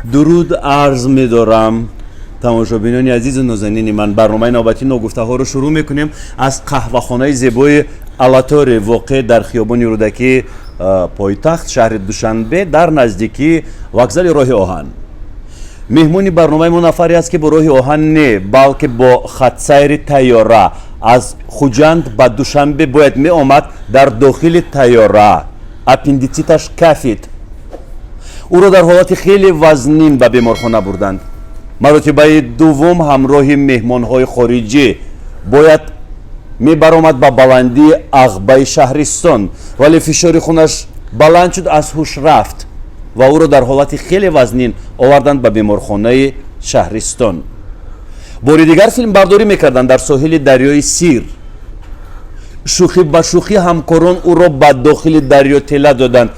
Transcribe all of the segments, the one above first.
Дуруд арз медорам, тамошобинони азизу нозанини ман. Барномаи навбатии Ногуфтаҳоро шурӯъ мекунем аз қаҳвахонаи зебои Алатори, воқеъ дар хиёбони Рӯдакӣ, пойтахт шаҳри Душанбе, дар наздикии вокзали роҳи оҳан. Меҳмони барномаи мо нафаре аст, ки бо роҳи оҳан не, балки бо хатсайри тайёра аз Хуҷанд ба Душанбе бояд меомад. Дар дохили тайёра аппендициташ кафид, ӯро дар ҳолати хеле вазнин ба беморхона бурданд. Маротибаи дуввум ҳамроҳи меҳмонҳои хориҷӣ бояд мебаромад ба баландии Ағбаи шаҳристон, вале фишори хунаш баланд шуд, аз ҳуш рафт ва ӯро дар ҳолати хеле вазнин оварданд ба беморхонаи шаҳристон. Бори дигар филмбардорӣ мекарданд дар соҳили дарёи Сир. Шӯхӣ ба шӯхӣ ҳамкорон ӯро ба дохили дарё тела доданд,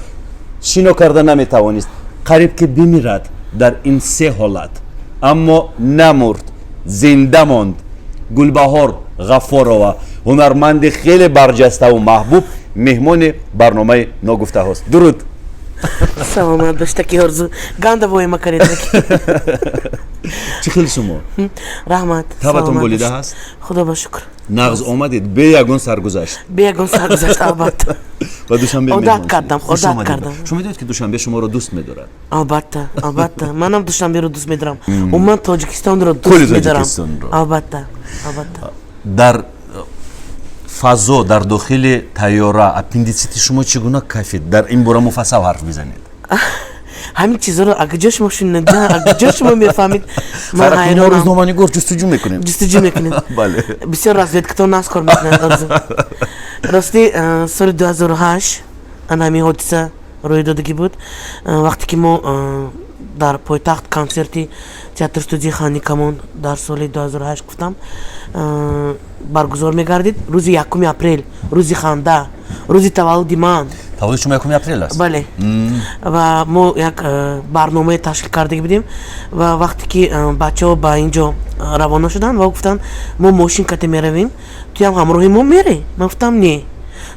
шино карда наметавонист. Қариб ки бимирад дар ин се ҳолат, аммо намурд, зинда монд. Гулбаҳор Ғаффорова, ҳунарманди хеле барҷаставу маҳбуб, меҳмони барномаи Ногуфтаҳост. Дуруд. Саломат боштаки, Орзу, ганда воема каред. Чӣ хел шумо? Раҳмат. Табатон болида ҳаст? Худо ба шукр. Нағз омадед, бе ягон саргузашт. Бе ягон саргузашт, албатта. Ба Душанбе одат кардам, одат кардам. Шумо медонед, ки Душанбе шуморо дӯст медорад? Албатта, албатта, манам Душанберо дӯст медорам, умуман Тоҷикистонро дӯст медорам, албатта, албатта. Дар фазо, дар дохили тайёра аппендицити шумо чӣ гуна кафид? Дар ин бора муфассал ҳарф бизанед. Ҳамин чизҳоро акҷо шумо шунида, акҷо шумо мефаҳмид? Ман ҳайронам. Рӯзноманигор ҷустуҷӯ мекунем. Ҷустуҷӯ мекунед. Бале. Бисёр разведкатон нағз кор мекунад, Орзу. Ростӣ, соли 2008 ана ҳамин ҳодиса рӯй додагӣ буд, вақте ки мо дар пойтахт консерти театр студияи Хандин Камон дар соли 2008 гуфтам баргузор мегардид, рӯзи 1 апрел, рӯзи ханда, рӯзи таваллуди ман. Таваллуди шумо 1 апрел аст? Бале. Ва мо як барномае ташкил кардаги будем ва вақте ки бачаҳо ба ин ҷо равона шуданд ва гуфтанд, мо мошин кате меравем, туям ҳамроҳи мо мере. Ман гуфтам, не,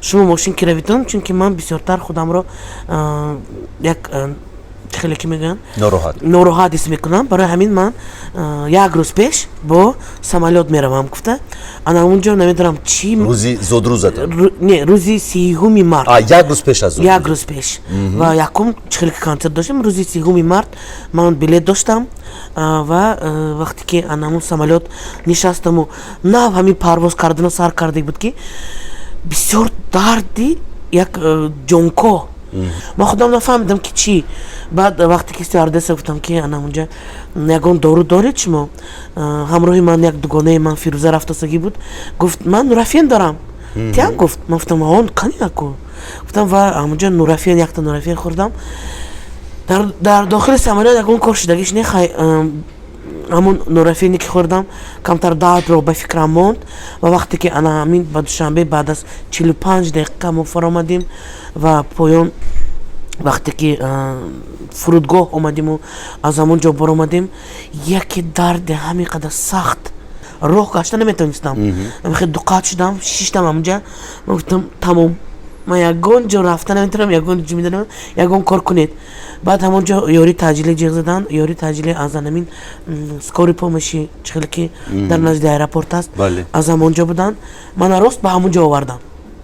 шумо мошин ки равитон, чунки ман бисёртар худамро як хеле ки мегӯянд нороҳат. Нороҳат ҳис мекунам. Барои ҳамин ман як рӯз пеш бо самолёт меравам гуфта, ана унҷо намедонам чӣ. Рӯзи зодрӯзатон? Не, рӯзи 30 март. Як рӯз пеш аз. Як рӯз пеш. Ва якум чихеле ки консерт доштем, рӯзи 30 март ман билет доштам. Ва вақте ки ана ҳамун самолёт нишастаму нав ҳамин парвоз кардано сар карда буд, ки бисёр дарди як ҷонкоҳ, ман худам нафаҳмидам, ки чӣ. Баъд вақте ки стюардесса гуфтам, ки ана унҷа ягон дору доред шумо? Ҳамроҳи ман як дугонаи ман Фирӯза рафтосагӣ буд, гуфт, ман Нурафен дорам, тиам гуфт. Ман гуфтам, он кани аку гуфтам ва ҳамунҷа Нурафен, якта Нурафен хӯрдам. Дар дохили самолёт ягон кор шудагиш не. Хай, ҳамун Нурафене ки хӯрдам, камтар дардро ба фикрам монд. Ва вақте ки ана ҳамин ба Душанбе баъд аз 45 дақиқа мо фаромадем ва поён вақте ки фурудгоҳ омадиму аз ҳамон ҷо баромадем, яке дарде ҳамин қадар сахт, роҳ гашта наметавонистам, хел дуқат шудам, шиштам ҳамунҷа. Ман гуфтам, тамом, ман ягон ҷо рафта наметавонам, ягон ҷо медонам, ягон кор кунед. Баъд ҳамон ҷо ёрии таъҷилӣ ҷиғ заданд. Ёрии таъҷилӣ аз анамин скорый помощи, чихеле ки дар назди аэропорт аст, аз ҳамон ҷо буданд, мана рост ба ҳамон ҷо оварданд.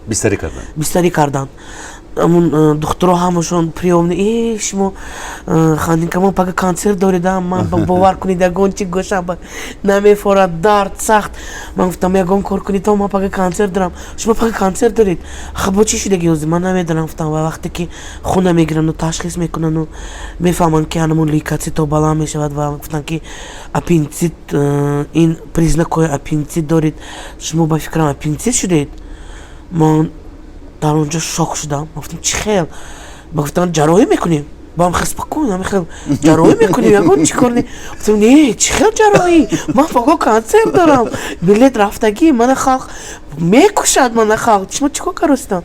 Бистарӣ карданд. Бистарӣ карданд. Ҳамун духтуро ҳамашон приёмный, э, шумо Хандин Камон пага консерт дорида? Ман, бовар кунед, ягон чи гӯшам намефорад, дард сахт. Ман гуфтам, ягон кор кунед, то ман пага консерт дорам. Шумо пага консерт доред? Ха, бо чӣ шудаги ҳозир ман намедонам, гуфтам. Ва вақте ки хуна мегирану ташхис мекунану мефаҳманд, ки ҳанамун лейкоцито баланд мешавад ва гуфтанд, ки аппендицит, ин признакҳои аппендицит доред шумо, ба фикрам аппендицит шудед. Ман дар он ҷо шок шудам. Гуфтам, чӣ хел? Ба гуфтам, ҷарроҳӣ мекунем. Ба хел спокойно, ҳамин хел ҷарроҳӣ мекунем, ягон чӣ кор не. Гуфтам, не, чӣ хел ҷарроҳӣ, ман паго консерт дорам, билет рафтагӣ, мана халқ мекушад, мана халқ, шумо чӣ кор каростам?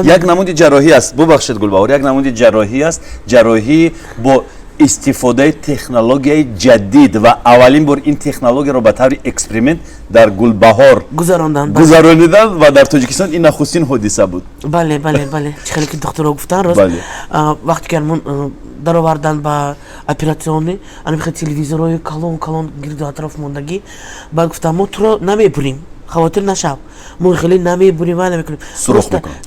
Як намуди ҷарроҳӣ аст, бубахшед, Гулбаҳор, як намуди ҷарроҳӣ аст, ҷарроҳӣ бо Истифодаи технологияи ҷадид ва аввалин бор ин технологияро ба таври эксперимент дар Гулбаҳор гузаронданд. Гузарониданд ва дар Тоҷикистон ин нахустин ҳодиса буд. Бале, чӣ хеле ки духтуро гуфтанд, рост, вақте ки ҳамон дароварданд ба операционный, ана телевизорҳои калон калон гирду атроф мондагӣ, баъд гуфтанд: «Мо туро намебурем, хавотир нашав, мо хеле намебурем ва намекунем,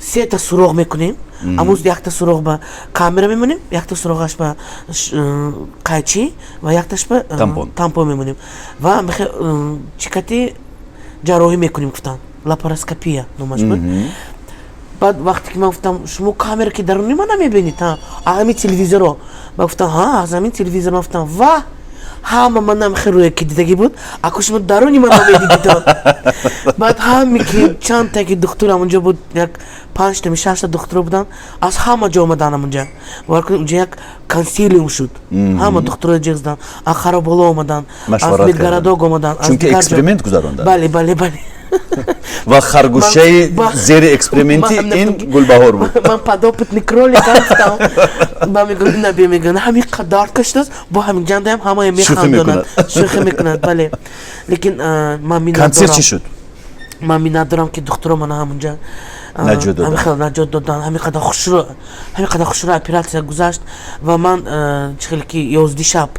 сета суроғ мекунем. Аммо якта суроғ ба камера мемонем, якта суроғаш ба қайчӣ ва якташ ба тампон мемонем ва чӣ кати ҷарроҳӣ мекунем», гуфтанд. Лапароскопия номаш буд. Баъд вақте ки ман гуфтам: «Шумо камера ки даруни ма намебинед, ҳамин телевизоро?» Ба гуфтам: «Ҳа, аз ҳамин телевизор». Ман гуфтам: «Ва ҳама манам хел рӯя ки дидагӣ буд, аку шумо даруни ман намедидитон». Баъд ҳаме ки чандта ки духтур ҳамонҷо буд, як панҷтами шашта духтуро буданд, аз ҳама ҷо омадан ҳамонҷа. Бовар кунед, унҷа як консилиум шуд, ҳама духтуро ҷеғ заданд, аз Хароболо омаданд, аз Медгородок омаданд. Чунки эксперимент гузаронданд. Бале. Ва харгӯшаи зери эксперименти ин Гулбаҳор буд. Ман подопытный кролик ҳастам. Ба мегӯям, ина бе, мегӯянд, ҳамин дард кашидааст, бо ҳамин ҷандаам ҳамаи механдонад, шӯхӣ мекунад. Бале, лекин ман Консерт чӣ шуд? Ман миннатдорам, ки духтуро мана ҳамунҷа ҳамин наҷот доданд. Ҳамин қадар хушрӯ, ҳамин қадар хушрӯ оператсия гузашт ва ман чӣ хеле ки 11 шаб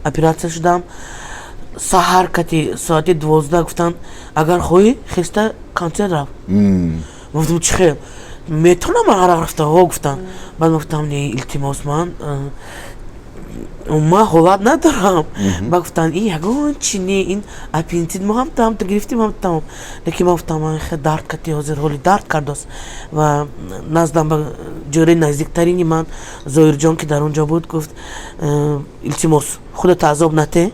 оператсия шудам, саҳар кати соати 12 гуфтанд: «Агар хоҳӣ, хеста консерт рафт». Гуфтам: «Чӣ хел метавонам ман арақ рафта?» О, гуфтанд. Баъд гуфтам: «Не, илтимос, ман ҳолат надорам». Ба гуфтанд: «Ин ягон чи не, ин аппендицит, мо ҳам там гирифтим, ҳам тамом». Лекин ман гуфтам: «Ман хел дард кати, ҳозир ҳоли дард кардааст». Ва наздам ба ҷӯраи наздиктарини ман Зоирҷон, ки дар он ҷо буд, гуфт: «Илтимос, худата азоб нате,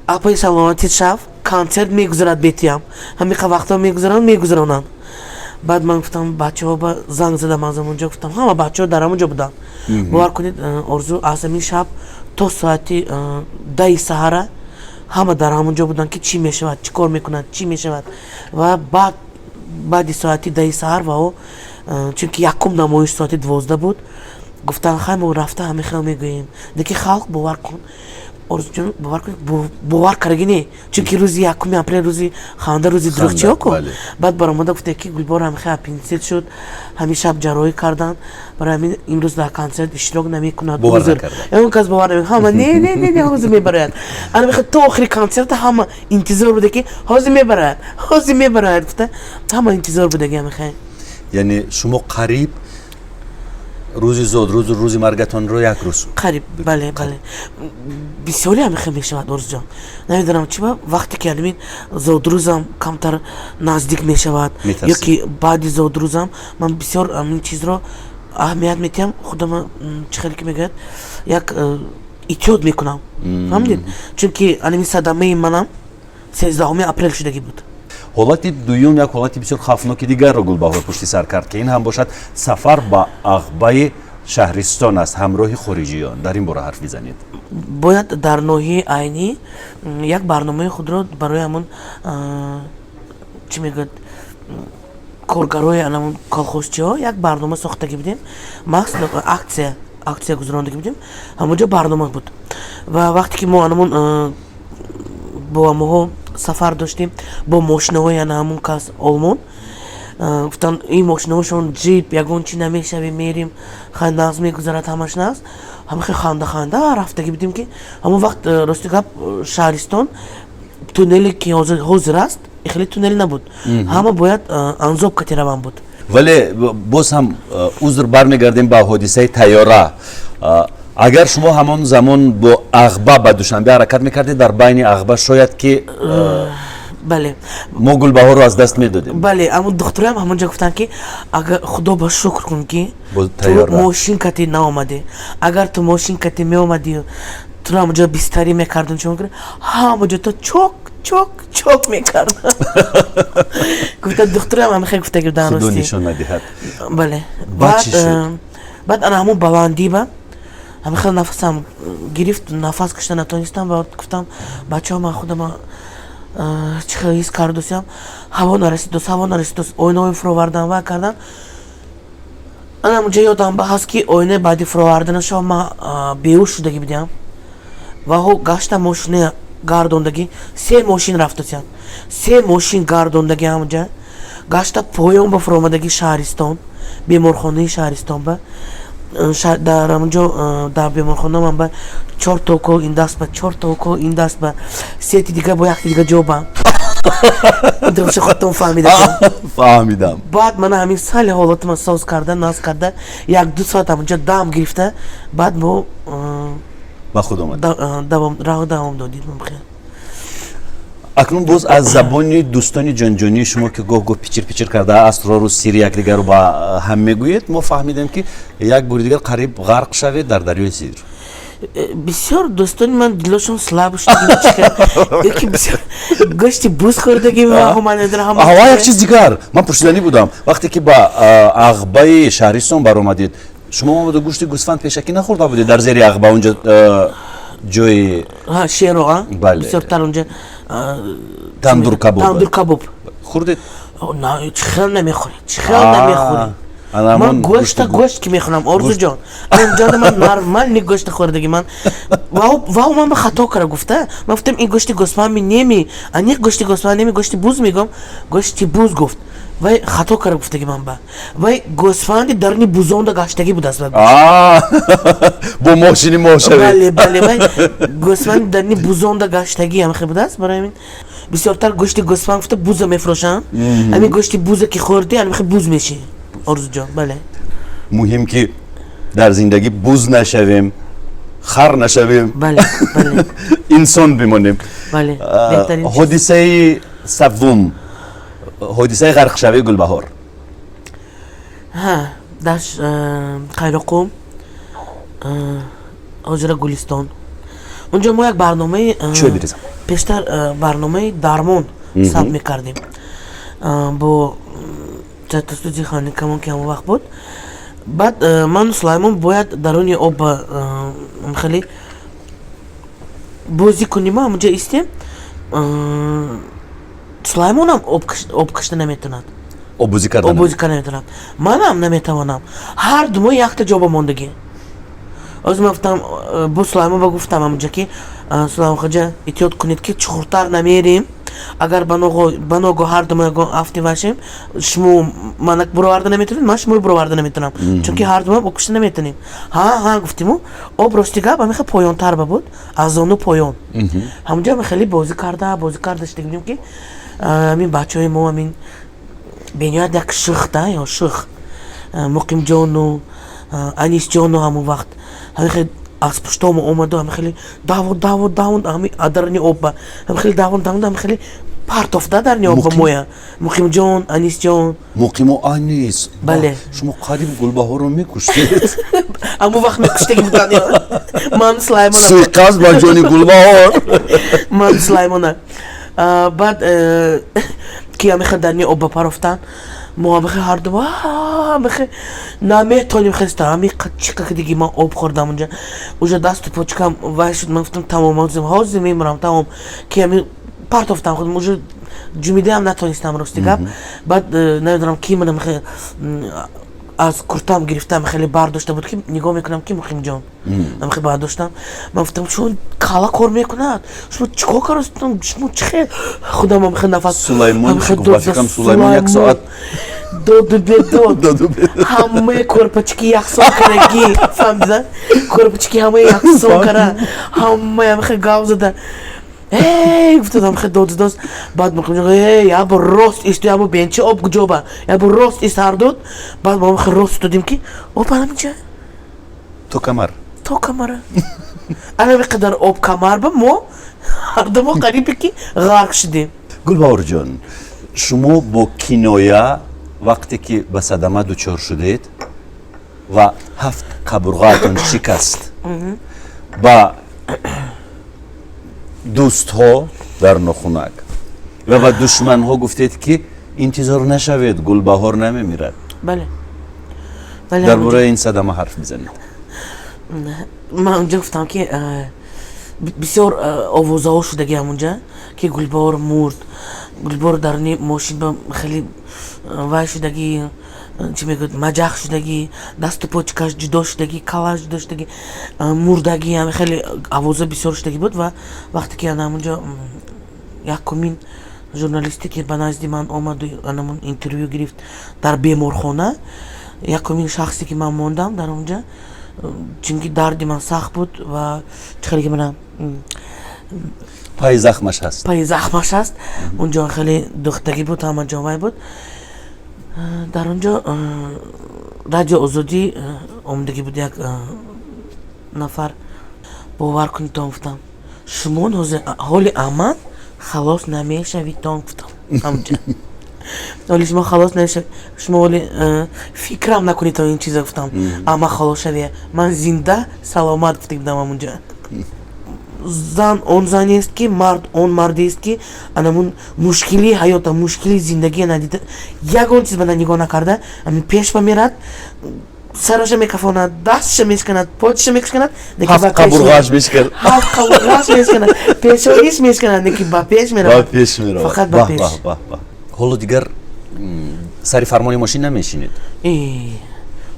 апаи саломатит шав, консерт мегузарад бетиям, ҳамиқа вақтҳо мегузаронанд, мегузаронанд». Баъд ман гуфтам, бачаҳо ба занг задам аз ҳамонҷо, гуфтам, ҳама бачаҳо дар ҳамонҷо буданд. Бовар кунед, Орзу, аз ҳамин шаб то соати 10 саҳара ҳама дар ҳамонҷо буданд, ки чӣ мешавад, чӣ кор мекунад, чӣ мешавад. Ва баъд баъди соати 10 саҳар ва о, чунки якум намоиш соати 12 буд, гуфтанд: «Хай, мо рафта ҳамин хел мегӯем». Лекин халқ, бовар кун, Орзуҷон, бовар кун, бовар кардаги не, чунки рӯзи 1 апрел, рӯзи ханда, рӯзи дурӯғчиҳо ку. Баъд баромада гуфте, ки Гулбор ҳамихел аппендицит шуд, ҳамин шаб ҷарроҳӣ карданд, барои ҳамин имрӯз дар консерт иштирок намекунад. Ягон кас бовар намекунад, ҳама: «Не, не, не, не, ҳозир мебарояд». Ана мехел то охири консерта ҳама интизор буда, ки ҳозир мебарояд, ҳозир мебарояд, гуфта ҳама интизор будаги ҳамихел. Яъне шумо қариб рӯзи зодрӯзу рӯзи маргатонро як рӯз. Қариб, бале. Бисёре ҳамихел мешавад, Орзуҷон, намедонам чи ба вақте ки ҳамин зодрӯзам камтар наздик мешавад ё ки баъди зодрӯзам, ман бисёр ҳамин чизро аҳамият медиҳам, худама, чӣ хеле ки мегӯяд, як эҳтиёт мекунам, фаҳмидед? Чунки анами садамаи манам 13 апрел шудагӣ буд. Ҳолати дуюм, як ҳолати бисёр хавфноки дигарро Гулбаҳор пушти сар кард, ки ин ҳам бошад сафар ба Ағбаи шаҳристон аст ҳамроҳи хориҷиён. Дар ин бора ҳарф бизанед. Бояд дар ноҳияи Айнӣ як барномаи худро барои ҳамон, чӣ мегӯяд, коргарои анамон колхозчиҳо як барнома сохтагӣ будем, махсус акция гузарондагӣ будем. Ҳамонҷо барнома буд ва вақте ки мо анамон бо амоҳо сафар доштем бо мошинаҳои ана ҳамон кас олмон, гуфтанд, ин мошинаҳошон ҷип, ягон чи намешавем, мерим, хай, нағз мегузарад, ҳамаш нағз. Ҳама ханда ханда рафтагӣ будем, ки ҳамон вақт, рости гап, шаҳристон туннеле ки ҳозир аст, хеле туннел набуд, ҳама бояд Анзоб кати раван буд. Вале боз ҳам, узр, бармегардем ба ҳодисаи тайёра. Агар шумо ҳамон замон бо Ағба ба Душанбе ҳаракат мекардед, дар байни Ағба шояд ки Бале. мо Гулбаҳорро аз даст медодем. Бале, аммо духтуроам ҳамонҷо гуфтанд, ки агар худо ба шукр кун, ки ту мошин кати наомадӣ, агар ту мошин кати меомадӣ, туро ҳамонҷо бистарӣ мекарданд, чун ҳамаҷо то чок чок чок мекард, гуфта духтуроам. Ҳамихел гуфтаги будан. Худо нишон надиҳад. Бале. Баъд ана ҳамон баландӣ ба ҳамихел нафасам гирифт, нафас кашида натонистам. Ва гуфтам: «Бачаҳо, ман худама чӣ хел ҳис кардусям, ҳаво нарасидос, ҳаво нарасидос». Ойнаҳои фуровардан ва кардан. Ана ҳамунҷа ёдам ба ҳаст, ки оинаи баъди фуроварданашо ман беҳуш шудагӣ будиам ва ҳо гашта мошина гардондагӣ, се мошин рафтасиям, се мошин гардондагӣ, ҳамунҷа гашта поён ба фуромадагӣ шаҳристон, беморхонаи шаҳристон ба дар ҳамунҷо, дар беморхона ман ба чорта укол ин даст ба, чорта укол ин даст ба, сети дига бо якти дига ҷо ба дурша худтон фаҳмида. Фаҳмидам. Баъд мана ҳамин сали ҳолатима соз карда, наз карда, 1-2 соат ҳамунҷо дам гирифта, баъд мо ба худ омад. Раҳ давом додем. Акнун боз аз забони дӯстони ҷонҷонии шумо, ки гоҳ гоҳ пичир пичир карда асрору сири якдигарро ба ҳам мегӯед, мо фаҳмидем, ки як бори дигар қариб ғарқ шавед дар дарёи Сир. Бисёр дӯстони ман дилошон слаб шуд, бисёр гӯшти буз хӯрдагӣ. Ва як чиз дигар ман пурсиданӣ будам: вақте ки ба ағбаи шаҳристон баромадед, шумо омада гӯшти гӯсфанд пешакӣ нахӯрда будед дар зери ағба, унҷа ҷои шеро? Бисёртар унҷа тандуркабоб. Тандуркабоб. Хӯрдед? Чӣ хел намехӯрӣ, чӣ хел намехӯрӣ! Ман гӯшта гӯшт ки мехӯрам, Орзуҷон, ҷон, ман нормальный гӯшта хӯрдагӣ ман. Вау, ман ба хато кара гуфта, ман гуфтам, ин гӯшти гӯсфанд неми, аниқ гӯшти гӯсфанд неми, гӯшти буз мегӯм, гӯшти буз гуфт. Вай хато кара гуфтагӣ ман ба вай гӯсфанди даруни бузонда гаштагӣ будааст. Бо мошини мо шавед. Бале, бале, вай гӯсфанди даруни бузонда гаштагӣ ҳамхе будааст. Барои ҳамин бисёртар гӯшти гӯсфанд гуфта буза мефурӯшанд. Ҳамин гӯшти буза ки хӯрдӣ, ҳамихе буз мешӣ, Орзуҷон, бале. Муҳим, ки дар зиндагӣ буз нашавем, хар нашавем, бале бале инсон бимонем. Бале. Ҳодисаи саввум, ҳодисаи ғарқшавии Гулбаҳор. Ҳа, дар Қайроқум, ҳозира Гулистон, унҷо мо як барномаи чой бирезам. Пештар барномаи дармон сабт мекардем бо студияи Хандикамон, ки ҳамон вақт буд. Баъд ману Сулаймон бояд даруни об хеле бозӣ кунем, ҳамунҷо истем. Сулаймонам об кашта наметавонад. Оббозӣ карда. Оббозӣ карда наметавонад, манам наметавонам. Ҳар ду мо якта ҷоба мондагӣ. Ҳозир ман гуфтам, бо Сулаймон ба гуфтам ҳамунҷа, ки Сулаймон хоҷа, эҳтиёт кунед, ки чуқуртар намерем. Агар ба ногоҳ ҳар ду мо ягон афти вашем, шумо мана буроварда наметавонед, ман шуморо буроварда наметавонам, чунки ҳар ду мо об кашта наметавонем. Ҳа, ҳа, гуфтиму об, рости гап, ҳамихе поёнтар ба буд, аз зону поён. Ҳамунҷо ҳами хеле бозӣ карда, бозӣ карда шуда будем, ки ҳамин бачаҳои мо, ҳамин бениҳоят як ших да ё ших Муқимҷону Анисҷону, ҳамон вақт ҳамин хеле аз пуштомо омаду, ҳами хеле давон, давон, давон, ҳами дарни обба ҳами хеле давон, давон, ҳами хеле партофта дарни обба моя, Муқимҷон, Анисҷон. Муқиму Анис. Бале. Шумо қариб Гулбаҳорро мекуштед. Ҳамон вақт мекуштагӣ буданд ман Сулаймона. Суиқасд ба ҷони Гулбаҳор. Ман Сулаймона. Баъд ки ҳамихе дарни обба парофтанд, мо ҳамихе ҳарду ҳамихе наметонем хеста. Ҳами чиқа ки диги ман об хӯрдам унҷа, уже дасту почкам вай шуд. Ман гуфтам, тамом, ҳозир мемурам, тамом. Ки ҳами партофтам худам, уже ҷумидаам натонистам, рости гап. Баъд намедонам, ки манам аз куртам гирифтам, хеле бардошта буд, ки нигоҳ мекунам, ки Муқимҷон ҳамихе бардоштам. Ман гуфтам, шумо кала кор мекунад, шумо чӣ кор кардастам, шумо чӣ хел худам ҳамихе нафас. Сулаймон, Сулаймон як соат. Доду бедод, ҳамаи корпачки яксон карагӣ, фаҳмида, корпачки ҳамаи яксон кара, ҳамаи ҳамихе гав зада, эй гуфтадам, хе дод дод. Баъд Муқимҷон, эй, як бор рост исту, як бор бенчи об куҷоба, як бор рост ист ҳардуд. Баъд мо хе рост истодем, ки об анаминҷа то камар. То камара, анами қадар об камар ба мо, ҳарду мо қарибе ки ғарқ шудем. Гулбаҳорҷон, шумо бо киноя вақте ки ба садама дучор шудед ва ҳафт қабурғаатон шикаст, ба дӯстҳо дар нохунак ва ба душманҳо гуфтед, ки интизор нашавед, Гулбаҳор намемирад. Бале. Дар бораи ин садама ҳарф мезанед. Ман унҷа гуфтам, ки бисёр овозаҳо шудаги ҳамунҷа, ки Гулбаҳор мурд, Гулбаҳор даруни мошин ба хеле вай шудагӣ. Чӣ мегӯяд, маҷах шудагӣ, дасту почкаш ҷудо шудагӣ, калаш ҷудо шудагӣ, мурдагӣ, ҳами хеле овоза бисёр шудагӣ буд. Ва вақте ки ана ҳамунҷо якумин журналисте, ки ба назди ман омаду анамун интервю гирифт дар беморхона, якумин шахсе, ки ман мондам дар онҷа, чунки дарди ман сахт буд ва чӣ хеле ки мана Пайи захмаш ҳаст. Пайи захмаш ҳаст. Унҷо хеле духтагӣ буд, ҳама ҷо вай буд. Дар он ҷо Радио Озодӣ омадагӣ буд як нафар. Бовар кунедтон, гуфтам, шумо ҳоли аман халос намешавидтон, гуфтам. Ҳамҷа ҳоли шумо халос намешавед, шумо ҳоли фикрам накунедтон ин чиза, гуфтам, ама халос шавия. Ман зинда, саломат, гуфта будам ҳамунҷа. Зан он занест, ки мард он мардест, ки анамун мушкилии ҳаёта, мушкилии зиндагия надида, ягон чиз ба нигоҳ накарда, ҳамин пеш ба мерад, сараша мекафонад, дастша мешканад, почаша мешканад. Ҳафт қабурғааш мешканад. Ҳафт қабурғааш мешканад, пешониш мешканад, лекин ба пеш меравад. Ба пеш меравад. Фақат ба пеш. Ҳоло дигар сари фармони мошин намешинед?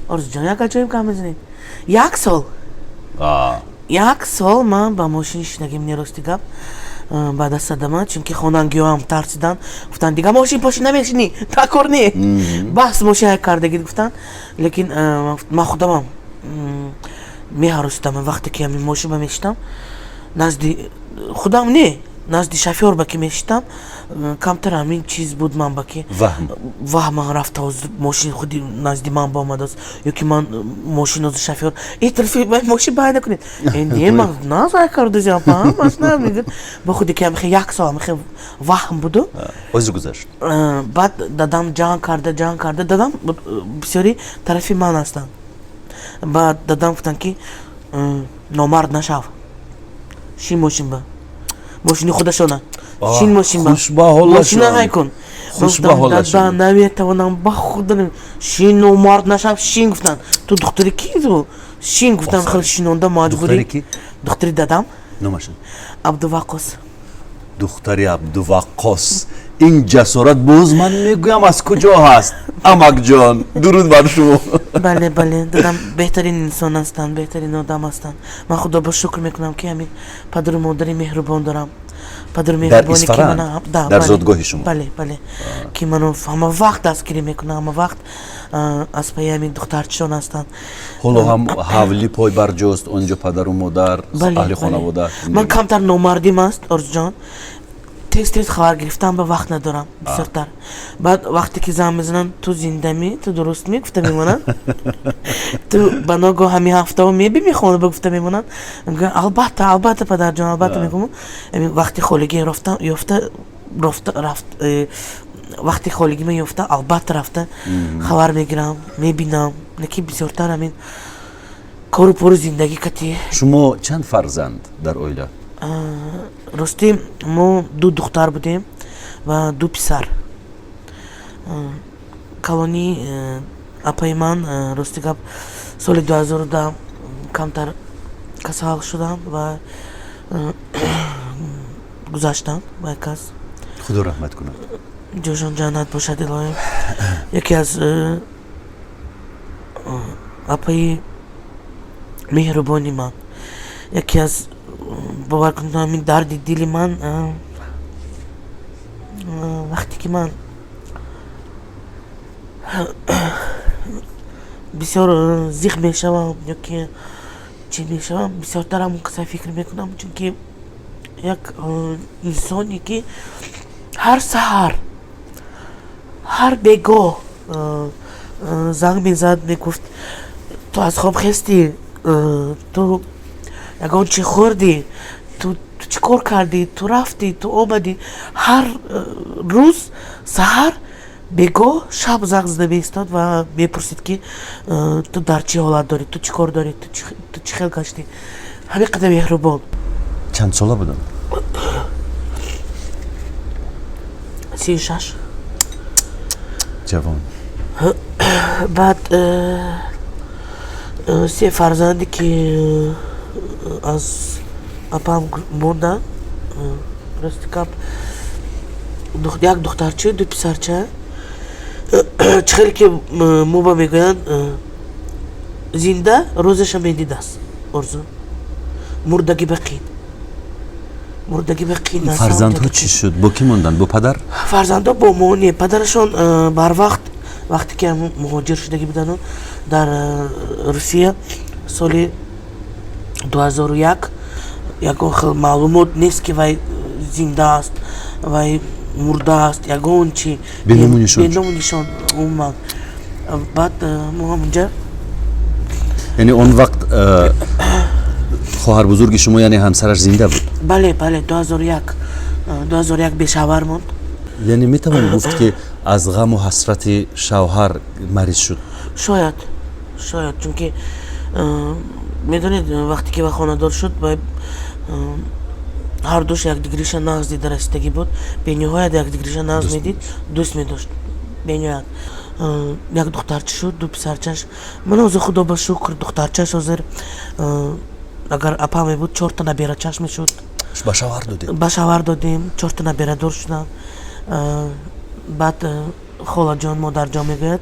Орзуҷон, як аҷоиб гап мезанед. Як сол, як сол ман ба мошин шидагим не, рости гап, баъд аз садама, чунки хонангиҳоам тарсиданд, гуфтанд, дига мошин пошин намешинӣ, такор не, бас мошин ҳай кардагӣ, гуфтанд. Лекин ман худамам меҳаросидам. Вақте ки ҳамин мошин ба мешитам, назди худам не, назди шофёр ба ки мешитам, камтар ҳамин чиз буд ман ба ки ваҳм ман рафта, мошин худи назди ман боомадааст ё ки ман мошин ҳозир шофёр тарафи мошин бай накунед, не, ман назай кардазиам, машина мегӯяд ба худи ки ҳамихе як сол ҳамихе ваҳм буду. Ҳозир гузашт. Баъд дадам ҷанг карда, ҷанг карда, дадам бисёри тарафи ман ҳастанд. Баъд дадам гуфтанд, ки номард нашав, шин мошин ба мошини худашона, шин мошин ба мошина ҳай кун. Дада, наметавонам, ба худа, шин, номард нашав, шин, гуфтанд. Ту духтари ки ту, шин, гуфтам. Хеле шинонда, маҷбурӣ. Духтари дадам. Номашон? Абдуваqqос. Духтари Абдуваqqос. Ин ҷасорат, боз ман мегӯям, аз куҷо ҳаст? Амакҷон, дуруд бар шумо. Бале, бале, дадам беҳтарин инсон ҳастанд, беҳтарин одам ҳастанд. Ман худо ба шукр мекунам, ки ҳамин падару модари меҳрубон дорам, падару меҳрубоне, ки дар зодгоҳи шумо? Бале, бале, ки ману ҳама вақт дастгирӣ мекунам, ҳама вақт аз пайи ҳамин духтарчишон ҳастанд. Ҳоло ҳам ҳавлӣ пойбарҷост, он ҷо падару модар, аҳли хонавода? Ман камтар номардим аст, Орзуҷон, тез тез хабар гирифтан ба вақт надорам бисёртар. Баъд вақте ки занг мезананд, ту зиндамӣ, ту дурустмӣ, гуфта мемонанд, ту ба ногоҳ ҳамин ҳафтао мебими хона ба, гуфта мемонанд. Албатта, албатта, падарҷон, албатта, мегӯм, вақти холигӣ ёфта рафт, вақти холигӣ ма ёфта, албатта, рафта хабар мегирам, мебинам. Лекин бисёртар ҳамин кору пору зиндагӣ кати. Шумо чанд фарзанд дар оила? Ростӣ, мо ду духтар будем ва ду писар. Калони апаи ман, рости гап, соли 2010 камтар касал шудам ва гузаштам ба кас. Худо раҳмат кунад. Ҷошон ҷаннат бошад, илоҳим. Яке аз апаи меҳрубони ман, яке аз, бовар кунед, ҳамин дарди дили ман, вақте ки ман бисёр зиқ мешавам ё ки чӣ мешавам, бисёртар ҳамон қисса фикр мекунам, чунки як инсоне, ки ҳар саҳар, ҳар бегоҳ занг мезад, мегуфт: ту аз хоб хестӣ, ту ягон чӣ хӯрдӣ, ту чӣ кор кардӣ, ту рафтӣ, ту омадӣ. Ҳар рӯз саҳар, бегоҳ, шаб занг зада меистод ва мепурсид, ки ту дар чӣ ҳолат дорӣ, ту чӣ кор дорӣ, ту чӣ хел гаштӣ. Ҳамин қадар меҳрубон. Чанд сола будам? 36. Ҷавон. Баъд се фарзанде, ки аз апам монданд, рости гап, як духтарча, ду писарча. Чӣ хеле ки муба мегӯянд, зинда рӯзаша медидааст, Орзу, мурдагӣ ба қин, мурдагӣ ба қин. Фарзандҳо чӣ шуд, бо кӣ монданд, бо падар? Фарзандҳо бо мо не, падарашон барвақт, вақте ки муҳоҷир шудагӣ будану дар Русия соли 2001, ягон хел маълумот нест, ки вай зинда аст, вай мурдааст, ягон чи. Беному нишон. Беному нишон умуман. Баъд мо ҳамунҷа Яъне он вақт хоҳар бузурги шумо, яъне ҳамсараш, зинда буд? Бале, 2001, 2001 бешавҳар монд. Яъне метавон гуфт, ки аз ғаму ҳасрати шавҳар мариз шуд? Шояд, чунки медонед, вақте ки ва хонадор шуд, вай ҳардуш якдигариша нағз дида расидагӣ буд, бениҳоят якдигариша нағз медид, дӯст медошт бениҳоят. Як духтарча шуд, ду писарчаш. Ман ҳозир, худо ба шукр, духтарчаш ҳозир, агар апа мебуд, чорта наберачаш мешуд. Ба шавҳар додем? Ба шавҳар додем, чорта наберадор шуданд. Баъд холаҷон, модарҷон мегӯяд.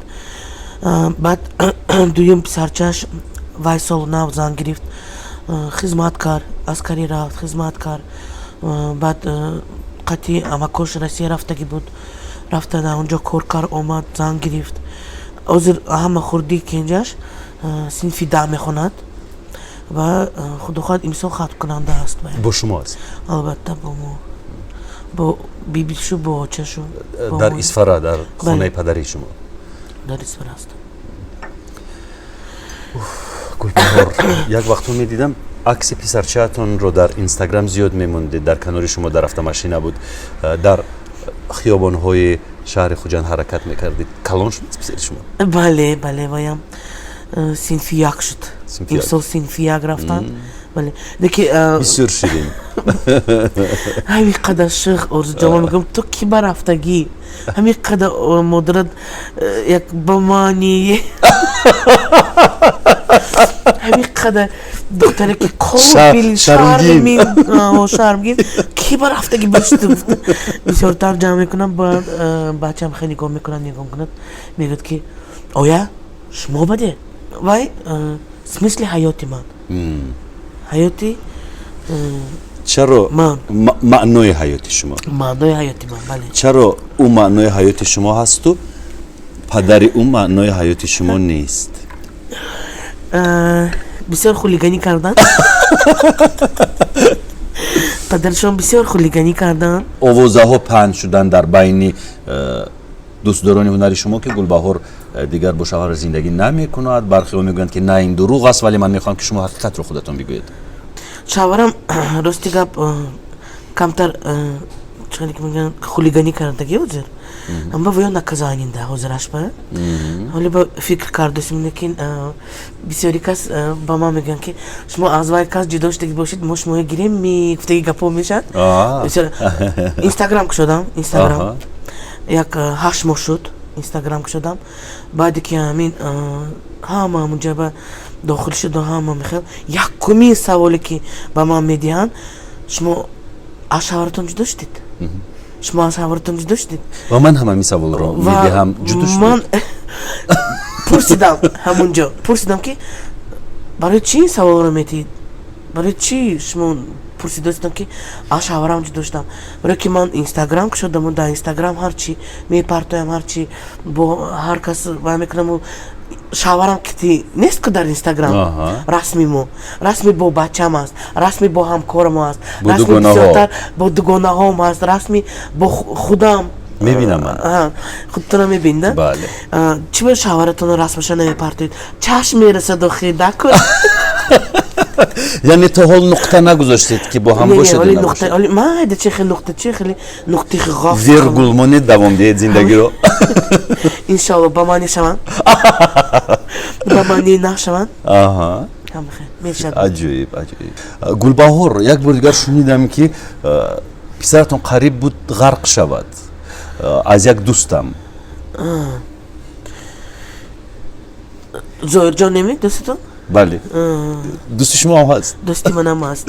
Баъд дуюм писарчаш вай сол нав зан гирифт, хизмат кард, аскарӣ рафт, хизмат кард. Баъд қатъи амакош Россия рафтагӣ буд, рафта дар онҷо кор кард, омад, зан гирифт. Ҳозир ҳама хурдии кенҷаш синфи 10 мехонад ва, худо хоҳад, имсол хатмкунанда аст. Бо шумо аст? Албатта, бо мо, бо бибишу, бо очашу. Дар Исфара, дар хонаи падарии шумо? Дар Исфара аст. Гулбаҳор, як вақтҳо медидам, акси писарчаатонро дар Инстаграм зиёд мемондед, дар канори шумо дар автомашина буд, дар хиёбонҳои шаҳри Хуҷанд ҳаракат мекардед. Калон шуд писари шумо? Бале, ваям синфи як шуд имсол, синфи як рафтанд, бале, леки Бисёр ширин. Ҳамин қадар ших, Орзуҷон, мегӯям, ту ки ба рафтагӣ ҳамин қадар модарат як ба маъни ҳамин қадар духтаре ки қобили шармин, шармгин, ки ба рафтагӣ бошд. Бисёртар ҷамъ мекунам, бояд бачам хеле нигоҳ мекунад, нигоҳ мекунад, мегӯяд, ки оя, шумо баде вай смысли ҳаёти ман, ҳаёти Чаро? Ман. Маънои ҳаёти шумо. Маънои ҳаёти ман, бале. Чаро ӯ маънои ҳаёти шумо ҳасту падари ӯ маънои ҳаёти шумо нест? Бисёр хулиганӣ карданд падарашон, бисёр хулиганӣ карданд. Овозаҳо паҳн шуданд дар байни дӯстдорони ҳунари шумо, ки Гулбаҳор дигар бо шавҳар зиндагӣ намекунад. Бархеҳо мегӯянд, ки на, ин дурӯғ аст, вале ман мехоҳам, ки шумо ҳақиқатро худатон бигӯед. Шавҳарам, рости гап, камтар, чӣ ки мегӯянд, хулиганӣ кардагӣ ҳозир, амма воё наказание да ҳозираш ба ҳоле ба фикр кардасим. Лекин бисёри кас ба ман мегӯянд, ки шумо аз вай кас ҷудо шудагӣ бошед, мо шумоя гирем, ми гуфтаги гапҳо мешавад. Инстаграм кушодам, Инстаграм як 8 моҳ шуд Инстаграм кушодам. Баъде ки ҳамин ҳама ҳамунҷа ба дохил шуду ҳама мехел, якумин саволе ки ба ман медиҳанд: «Шумо аз шавҳаратон ҷудо шудед? Шумо аз шавҳаратон ҷудо шудед?» Ва ман ҳам ҳамин саволро медиҳам: ҷудо шудед? Ман пурсидам, ҳамунҷо пурсидам, ки барои чӣ ин саволро медиҳед, барои чӣ шумо пурсидастам, ки аз шавҳарам ҷудо шудам? Барое ки ман Инстаграм кушодаму дар Инстаграм ҳарчи мепартоям, ҳарчи бо ҳар кас вай мекунаму шавҳарам кити нест ку дар Инстаграм. Расми мо, расми бо бачам аст, расми бо ҳамкорам аст, расми бисёртар бо дугонаҳом аст, расми бо худам. Мебинам ман. Худтона мебинда. Бале. Чӣ ба шавҳаратона расмаша намепартоед? Чашм мерасад охи, даку. Яъне то ҳол нуқта нагузоштед, ки бо ҳам бошед? Майда, чи хел нуқта, чи хеле нуқтаи ғоф. Вергул монед, давом диҳед зиндагиро. Иншоалло, ба маъни шаванд, ба маъни нашаванд. Аҷоиб, аҷоиб. Гулбаҳор, як бор дигар шунидам, ки писаратон қариб буд ғарқ шавад, аз як дӯстам. Зоирҷон неми дӯстатон? Бале, дӯсти шумо ҳам ҳаст. Дӯсти манам ҳаст.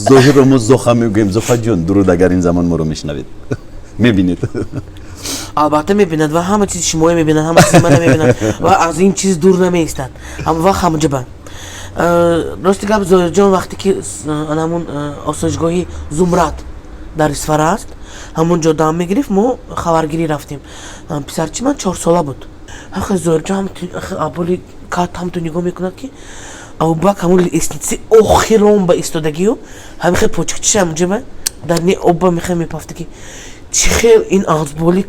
Зоҳирро мо Зоха мегӯем. Зохаҷон, дуруд, агар ин замон моро мешунавед, мебинед. Албатта, мебинад ва ҳама чизи шумоя мебинад, ҳама чизи мана мебинад ва аз ин чиз дур намеистад. Ҳама вақт ҳамаҷаба. Рости гап, Зоирҷон вақте ки анамун осоишгоҳи Зумрад дар Исфара аст, ҳамон ҷо дам мегирифт, мо хабаргирӣ рафтем. Писарчи ман 4сола буд. Ҳахе Зоирҷон аболи кат ҳамту нигоҳ мекунад, ки Абубакр ҳамон лестница и охирон ба истодагию ҳамихе почкчиша ҳамҷаба дар ни обба мехе мепафта, ки чӣ хел ин азболи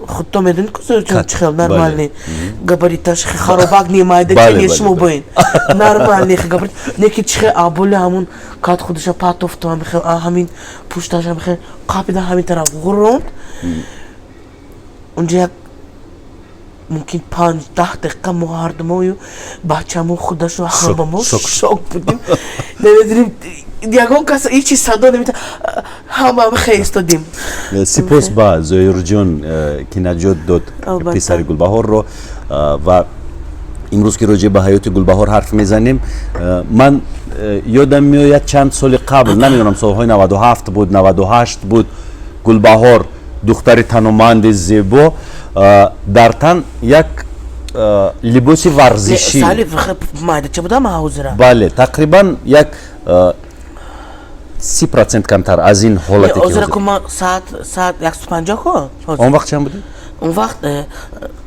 худто медонед ку, Зоирҷон, чӣ хел нормальный габарит аш, харобак не, майда не, шумо боин нормальный габарит не, ки чӣ хел аболи ҳамун кат худаша патофту, ҳамихел ҳамин пушташ ҳамихел қапида, ҳамин тараф ғуронд. Унҷа як мумкин 5-10 дақиқа мо ҳардумою бачамо худашу ҳама мо шок будем, намедонем, ягон кас ҳечи садо намета, ҳама хе истодем. Сипос ба Зоирҷон, ки наҷот дод писари Гулбаҳорро. Ва имрӯз ки роҷеъ ба ҳаёти Гулбаҳор ҳарф мезанем, ман ёдам меояд, чанд соли қабл, намедонам, солҳои 97 буд, 98 буд, Гулбаҳор, духтари таноманди зебо, дар тан як либоси варзишӣ. Майдача будам ҳозира. Бале, тақрибан як 30% камтар аз ин ҳолате. Ҳозира ку ма саат 150 ку. Он вақт чанд будед? Он вақт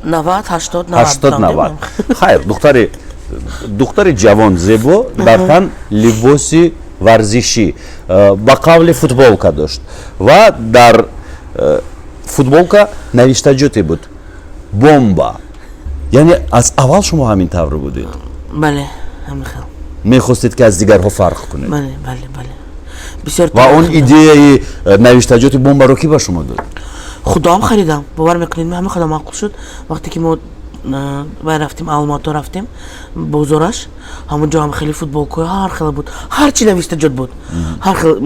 90, 80. 80, 90. Хайр, духтари ҷавон, зебо, дар тан либоси варзишӣ, ба қавли футболка дошт ва дар футболка навиштаҷоте буд: «Бомба». Яъне аз аввал шумо ҳамин тавр будед? Бале, ҳамин хел. Мехостед, ки аз дигарҳо фарқ кунед? Бале, бисёр. Ва он идеяи навиштаҷоти бомбаро ки ба шумо дод? Худоам харидам, бовар мекунед, ҳамин худам маъқул шуд. Вақте ки мо вай рафтем, Алмато рафтем, бозораш, ҳамон ҷо ҳам хеле футболкаҳои ҳар хела буд, ҳар чи навиштаҷот буд, ҳар хел,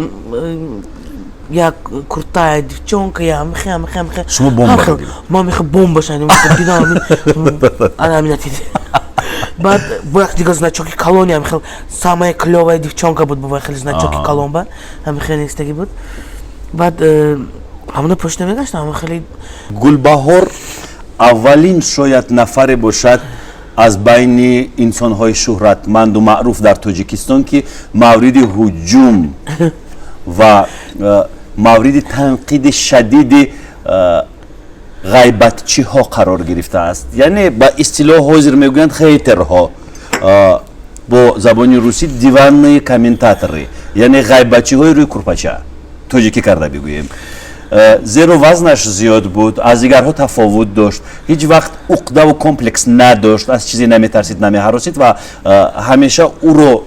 як крутая девчонка, я ҳамихе, ҳамихе, ҳамихе. Шумо бомба? Ма мехо бомба шайдам, дидам ана ҳамина. Баъд бо як дигар значок и калони ҳамихел «Самая клёвая девчонка» буд, бо хеле значок и калон ба ҳамихе нестагӣ буд. Баъд ҳамона пошта мегаштам, ҳама хеле. Гулбаҳор аввалин шояд нафаре бошад аз байни инсонҳои шӯҳратманду маъруф дар Тоҷикистон, ки мавриди ҳуҷум ва мавриди танқиди шадиди ғайбатчиҳо қарор гирифтааст, яъне ба истилоҳ ҳозир мегӯянд хейтерҳо, бо забони русӣ диванные комментаторы, яъне ғайбатчиҳои рӯи курпача, тоҷикӣ карда бигӯем. Зеро вазнаш зиёд буд, аз дигарҳо тафовут дошт, ҳеҷ вақт уқдаву комплекс надошт, аз чизе наметарсид, намеҳаросид ва ҳамеша ӯро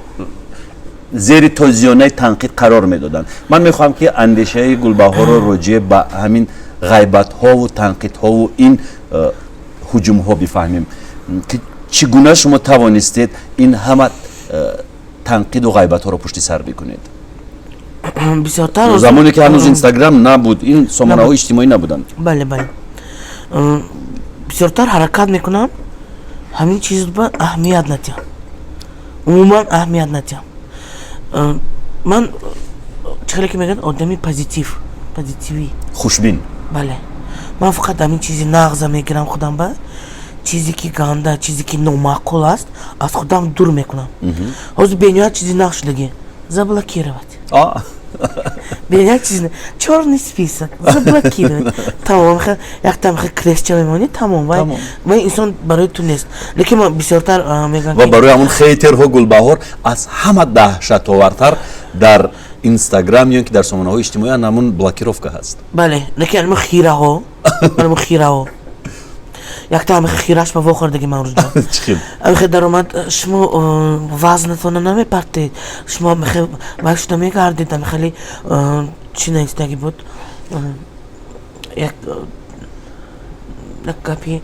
зери тозиёнаи танқид қарор медоданд. Ман мехоҳам, ки андешаи Гулбаҳорро роҷеъ ба ҳамин ғайбатҳову танқидҳову ин ҳуҷумҳо бифаҳмем, ки чӣ гуна шумо тавонистед ин ҳама танқиду ғайбатҳоро пушти сар бикунед? Бисёртар Замоне ки ҳанӯз Инстаграм набуд, ин сомонаҳои иҷтимоӣ набуданд. Бале, бисёртар ҳаракат мекунам ҳамин чиз ба аҳамият надиҳам, умуман аҳамият надиҳам. Ман, чӣ хеле ки мегӯяд, одами позитив, позитивӣ. Хушбин. Бале, ман фақат ҳамин чизи нағза мегирам худам ба, чизе ки ганда, чизе ки номаъқул аст, аз худам дур мекунам. Ҳозир бениҳоят чизи нағз шудагӣ: заблокировать. Бениҳоят чизи чёрный список, заблокировать, тамом. Яктам крестча мемонӣ, тамом, вай инсон барои ту нест. Лекин ман бисёртар мегӯям Ва барои ҳамон хейтерҳо, Гулбаҳор, аз ҳама даҳшатовартар дар Инстаграм ё ки дар сомонаҳои иҷтимоӣ ҳамун блокировка ҳаст. Бале, лекин анмо хираҳо, анмо хираҳо, якта ҳамихе хираш ба вохӯрдаги ман рӯзҷон. Ҳамихе даромад: «Шумо вазнатона намепартед, шумо ҳамихе вай шуда мегардед». Ҳамихели чӣ навистагӣ буд, як гапи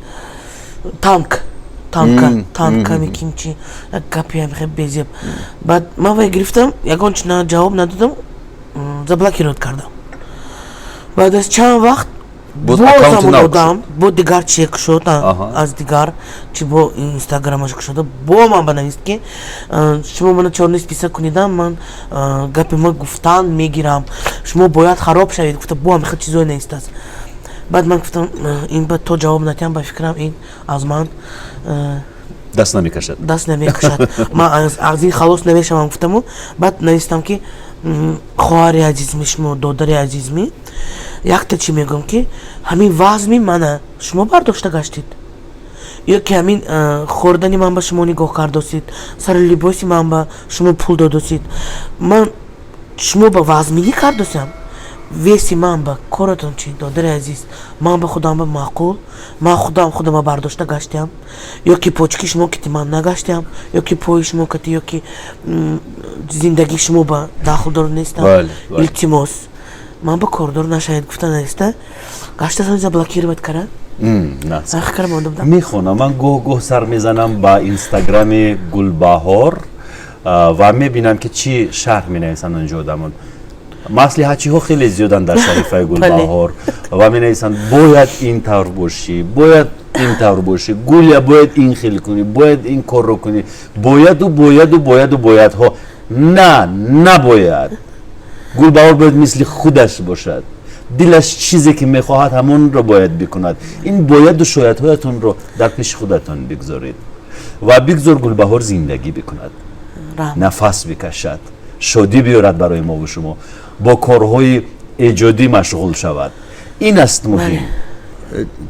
танк, танка, танками кимчи, як гапи ҳамихе безеб. Баъд ман вай гирифтам, ягон чи ҷавоб надодам, заблокировать кардам. Баъд аз чанд вақт боз ҳамон одам бо дигар чие кушод, аз дигар чи бо Инстаграмаш кушода, бо ман банавист, ки «Шумо мана чёрный список кунидам, ман гапи ма гуфтан мегирам, шумо бояд хароб шавед», гуфта, бо ҳамихел чизое навистааст. Баъд ман гуфтам, ин ба то ҷавоб натиҳам, ба фикрам, ин аз ман даст намекашад. Даст намекашад, ман аз ин халос намешавам, гуфтаму баъд навистам, ки хоҳари азизми, шумо додари азизми, якта чӣ мегӯям, ки ҳамин вазми мана шумо бардошта гаштед ё ки ҳамин хӯрдани ман ба шумо нигоҳ кардосид, сари либоси ман ба шумо пул додосид, ман шумо ба вазминӣ кардосам, веси ман ба коратон чӣ? Додари азиз, ман ба худам ба маъқул, ман худам худама бардошта гаштиам ё ки почки шумо кити ман нагаштиам, ё ки пои шумо кати, ё ки зиндагии шумо ба дахлдор нестам. Илтимос, ман ба кордор нашавед, гуфта наиста гаштасан, заблокировать карад. Мехонам, ман гоҳ гоҳ сар мезанам ба Инстаграми Гулбаҳор ва мебинам, ки чӣ шарҳ менависанд онҷо одамон. Маслиҳатчиҳо хеле зиёданд дар саҳифаи Гулбаҳор ва менависанд: бояд ин тавр бошӣ, бояд ин тавр бошӣ, Гуля, бояд ин хел кунӣ, бояд ин корро кунӣ, бояду бояду бояду боядҳо. На, набояд. Гулбаҳор бояд мисли худаш бошад, дилаш чизе ки мехоҳад, ҳамонро бояд бикунад. Ин бояду шоядҳоятонро дар пеши худатон бигзоред ва бигзор Гулбаҳор зиндагӣ бикунад, нафас бикашад, шодӣ биёрад барои мову шумо, бо корҳои эҷодӣ машғул шавад. Ин аст муҳим.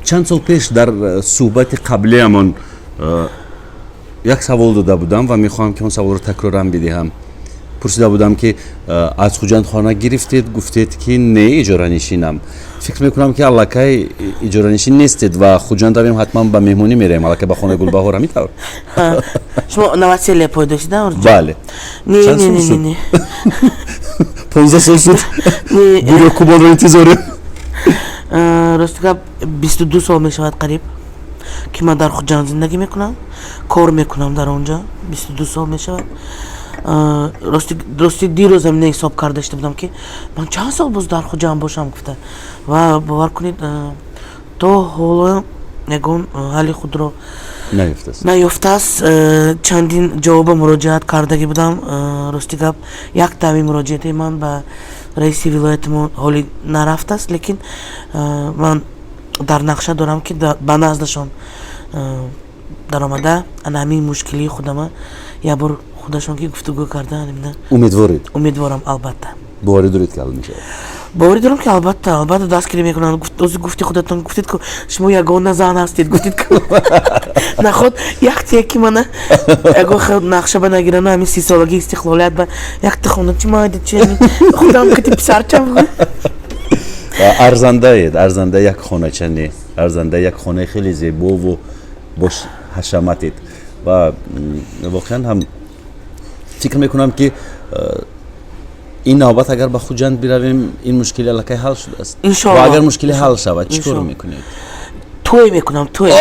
Чанд сол пеш дар суҳбати қаблиамон як савол дода будам ва мехоҳам, ки он саволро такроран бидиҳам. Пурсида будам, ки аз Хуҷанд хона гирифтед, гуфтед, ки не, иҷоранишинам. Фикр мекунам, ки аллакай иҷоранишин нестед ва Хуҷанд равем, ҳатман ба меҳмонӣ мераем аллакай ба хонаи Гулбаҳор, ҳамин тавр? Шумо новоселье пайдо шуда? Бале. Не, не, не, не. 15 сол шуд, гурӯ кубонро интизорем. Рости гап, 22 сол мешавад қариб, ки ман дар Хуҷанд зиндагӣ мекунам, кор мекунам дар он ҷо. 22 сол мешавад. Рости, дирӯз ҳамина ҳисоб карда шуда будам, ки ман чанд сол боз дар Хуҷанд бошам гуфта, ва бовар кунед, то ҳоло ягон ҳалли худро наёфтааст. Чандин ҷавоба муроҷиат кардагӣ будам. Рости гап, якта ҳамин муроҷиати ман ба раиси вилояти мо ҳоли нарафтааст, лекин ман дар нақша дорам, ки ба наздашон даромада, ана ҳамин мушкилии худама як бор худашон ки гуфтугӯ карда. Умедворед? Умедворам, албатта. Боварӣ доред, ки ҳал мешавад? Боварӣ дорам, ки албатта, албатта дастгирӣ мекунанд. Ози гуфти худатон, гуфтед, ку шумо ягона зан ҳастед, гуфтед, ку наход якте ки мана ягон хел нақша ба нагирана, ҳамин 30-солагии истиқлолият ба якта хона чи майда чи худам кати писарчам. Арзандаед, арзанда як хонача не, арзанда як хонаи хеле зебову бо ҳашаматед. Ва воқеан ҳам фикр мекунам, ки ин навбат агар ба Хуҷанд биравем, ин мушкили аллакай ҳал шудааст. Ва агар мушкили ҳал шавад, чӣ кор мекунед? Тӯй мекунам, тӯй.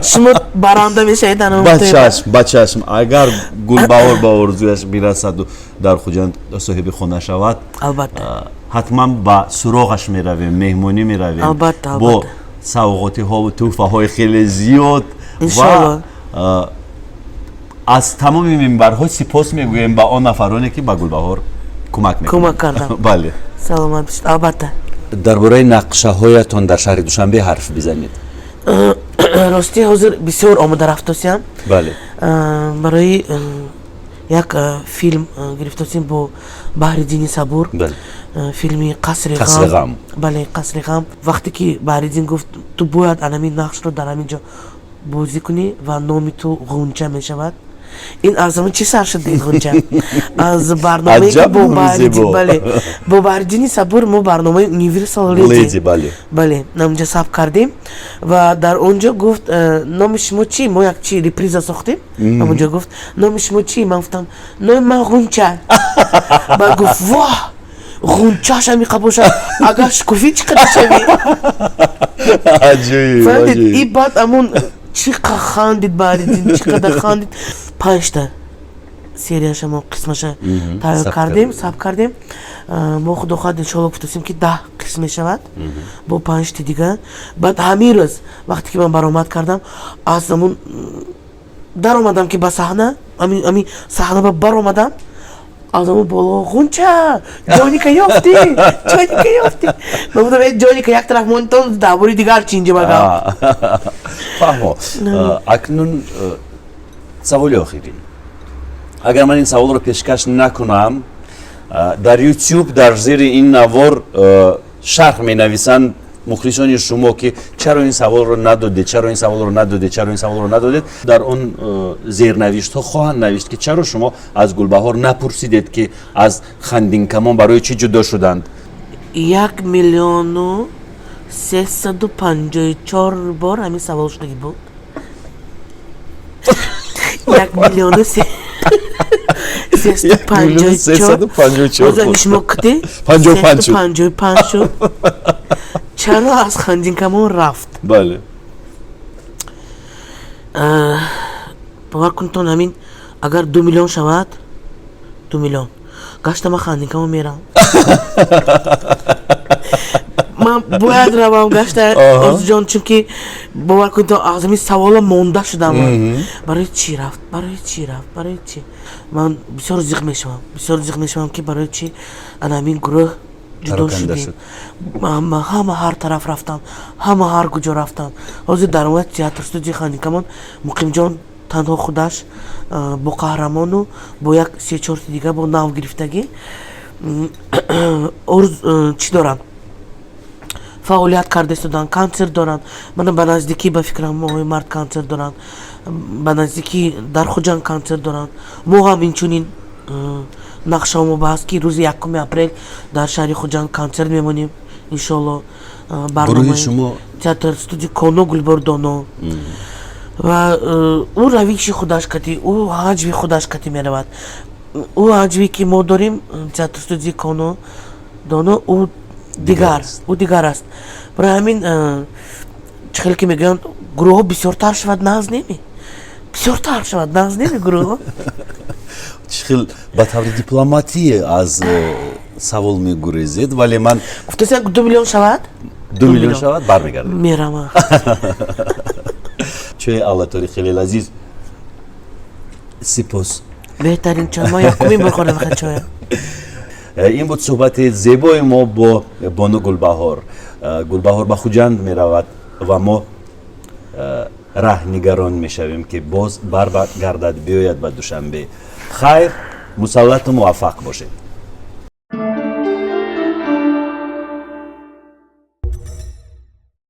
Шумо баранда мешавед. Ба чашм, ба чашм. Агар Гулбаҳор ба орзуяш бирасаду дар Хуҷанд соҳиби хона шавад, албатта, ҳатман ба суроғаш меравем, меҳмонӣ меравем. Албатта. Бо савғотиҳову тӯҳфаҳои хеле зиёд ва аз тамоми минбарҳо сипос мегӯем ба он нафароне, ки ба Гулбаҳор кӯмак мекунанд. Кӯмак кардам. Бале. Саломат бошед, албатта. Дар бораи нақшаҳоятон дар шаҳри Душанбе ҳарф бизанед. Ростӣ, ҳозир бисёр омода рафтосиям. Барои як филм гирифтосем бо Баҳриддини Сабур, филми «Қасри ғам». Бале, «Қасри ғам». Вақте ки Баҳриддин гуфт: «Ту бояд анамин нақшро дар ҳамин ҷо бозӣ кунӣ ва номи ту Ғунча мешавад», ин аз ҳамон чӣ сар шуд, ин Ғунча аз барномае ки бо бале, бо Баҳриддини Сабур мо барномаи «Универсал Леди», бале, онҷо сабт кардем ва дар он ҷо гуфт: «Номи шумо чӣ?» Мо як чи реприза сохтем. Ҳамонҷо гуфт: «Номи шумо чӣ?» Ман гуфтам: «Номи ман Ғунча». Баъд гуфт: «Воҳ, ғунчааш ҳамиқа бошад, агар шукуфӣ чӣ қадар шавӣ?» Аҷоиб. И баъд амон чӣ қа хандид Баҳриддин, чӣ қадар хандид. Панҷта серияша мо қисмаша тайёр кардем, сабт кардем. Мо, худо хоҳад, иншоалло, гуфтасем, ки 10 қисм мешавад бо панҷти дига. Баъд ҳамин рӯз, вақте ки ман баромад кардам, аз ҳамун даромадам, ки ба саҳна, ами саҳна ба баромадам. Аз ҳамон боло: «Ғунча, ҷоника ёфтӣ? Ҷоника ёфтӣ?» Ман гуфтам: «Ҷоника як тараф монитон, дар бори дигар чи инҷа ба гап?» Фаҳмо. Акнун саволи охирин. Агар ман ин саволро пешкаш накунам, дар Ютюб дар зери ин навор шарҳ менависанд мухлисони шумо, ки чаро ин саволро надодед, чаро ин саволро надодед, чаро ин саволро надодед. Дар он зернавиштҳо хоҳанд навишт, ки чаро шумо аз Гулбаҳор напурсидед, ки аз Хандинкамон барои чӣ ҷудо шуданд. 1 000 354 бор ҳамин савол шудагӣ буд. Як миллиону 354. Шумо куди 55 шуд. Чаро аз Хандинкамон рафт? Бале. Бовар кунтон, ҳамин агар 2 миллион шавад, 2 миллион гашта, ман Хандинкамон мерам. Ман бояд равам гашта, Орзуҷон, чунки, бовар кунед, аз ҳамин савола монда шудам: барои чӣ рафт, барои чӣ рафт, барои чӣ? Ман бисёр зиқ мешавам, бисёр зиқ мешавам, ки барои чӣ ана ҳамин гурӯҳ ҷудо шудем. Ҳама ҳар тараф рафтанд, ҳама ҳар куҷо рафтанд. Ҳозир дар омад театр студияи Хандинкамон Муқимҷон танҳо худаш бо Қаҳрамону бо як се чорти дига, бо нав гирифтагӣ чӣ доранд, фаъолият карда истоданд, консерт доранд. Мана, ба наздикӣ, ба фикрам, моҳои март консерт доранд, ба наздикӣ дар Хуҷанд консерт доранд. Мо ҳам инчунин нақшаҳомо ба ҳаст, ки рӯзи 1 апрел дар шаҳри Хуҷанд консерт мемонем, иншоалло. Барномаи шумо? Театр студия Коно Гулбор Доно. Ва ӯ равиши худаш кати, ӯ ҳаҷви худаш кати меравад. Ӯ ҳаҷве, ки мо дорем, театр студияи Коно Доно, ӯ дигар, ӯ дигар аст. Барои ҳамин, чӣ хеле ки мегӯянд, гурӯҳҳо бисёртар шавад, нағз неми? Бисёртар шавад, нағз неми гурӯҳҳо? Чӣ хел ба таври дипломатӣ аз савол мегурезед, вале ман Гуфтасиям, 2 миллион шавад. 2 миллион шавад, бармегардед? Мерама. Чои Аллатори хеле лазиз, сипос. Беҳтарин чой, ма якумин бор хӯрдам хел чоя. Ин буд суҳбати зебои мо бо бону Гулбаҳор. Гулбаҳор ба Хуҷанд меравад ва мо раҳнигарон мешавем, ки боз баргардад, биёяд ба Душанбе. Хайр, мусаллату муваффақ бошед.